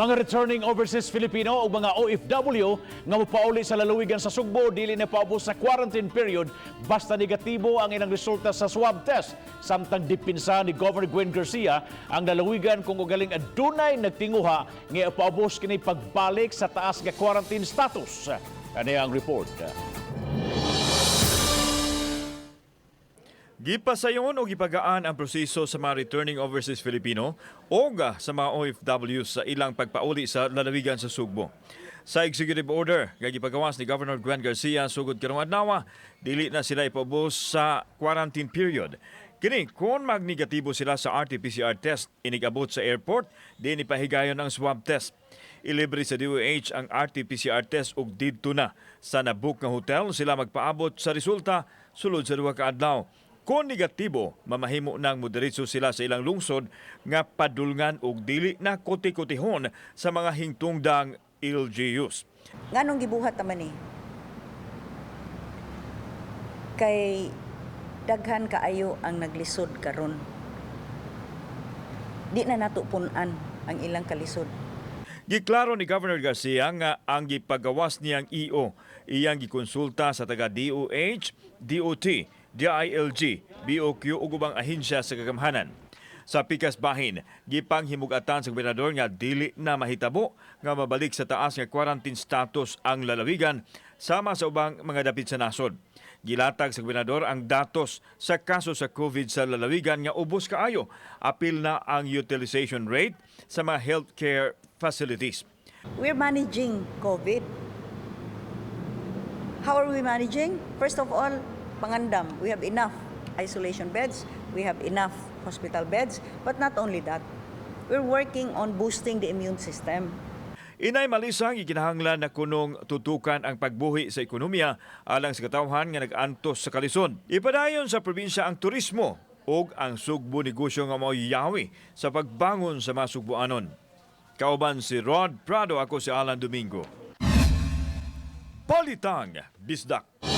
Mga returning overseas Filipino o mga OFW nga mopauli sa lalawigan sa Sugbo dili na paubos sa quarantine period basta negatibo ang ilang resulta sa swab test. Samtang dipinsa ni Governor Gwen Garcia ang lalawigan kung ugaling adunay nagtinguha nga paubos kini pagbalik sa taas nga quarantine status. Kani ang report. Gipasayon o gipagaan ang proseso sa mga returning overseas Filipino o sa mga OFW sa ilang pagpauli sa lalawigan sa Sugbo. Sa executive order nga gipagawas ni Governor Gwen Garcia sugod karong adlaw, dili na sila ipaubos sa quarantine period. Kini kung magnegatibo sila sa RT-PCR test inigabot sa airport, di ni pahigayon ang swab test. Ilibre sa DOH ang RT-PCR test ug didto na sa nabook nga hotel sila magpaabot sa resulta sulod sa 2 ka adlaw. Kung negatibo, mamahimo nang moderitso sila sa ilang lungsod nga padulngan og dili na kuti-kutihon sa mga hingtungdang LGUs. Nganong gibuhat naman ni? Kay daghan kaayo ang naglisod karon. Di na nato pun-an ang ilang kalisod. Giklaro ni Governor Garcia nga ang gipagawas niyang EO iyang gikonsulta sa taga DOH, DOT, DILG, BOQ ug ubang ahensya sa kagamhanan. Sa pikas bahin, gipanghimugatan sa gobernador nga dili na mahitabo nga mabalik sa taas nga quarantine status ang lalawigan sama sa ubang mga dapit sa nasod. Gilatag sa gobernador ang datos sa kaso sa COVID sa lalawigan nga ubos kaayo. Apil na ang utilization rate sa mga healthcare facilities. We're managing COVID. How are we managing? First of all, pangandam. We have enough isolation beds. We have enough hospital beds. But not only that, we're working on boosting the immune system. Inay malisang ikinahanglan na kunong tutukan ang pagbuhi sa ekonomiya alang sa katawhan nga nag-antos sa kalisod. Ipadayon sa probinsya ang turismo ug ang Sugbo negosyo nga mao'y yawi sa pagbangon sa mga Sugboanon. Kauban si Rod Prado, ako si Alan Domingo. Balitang Bisdak.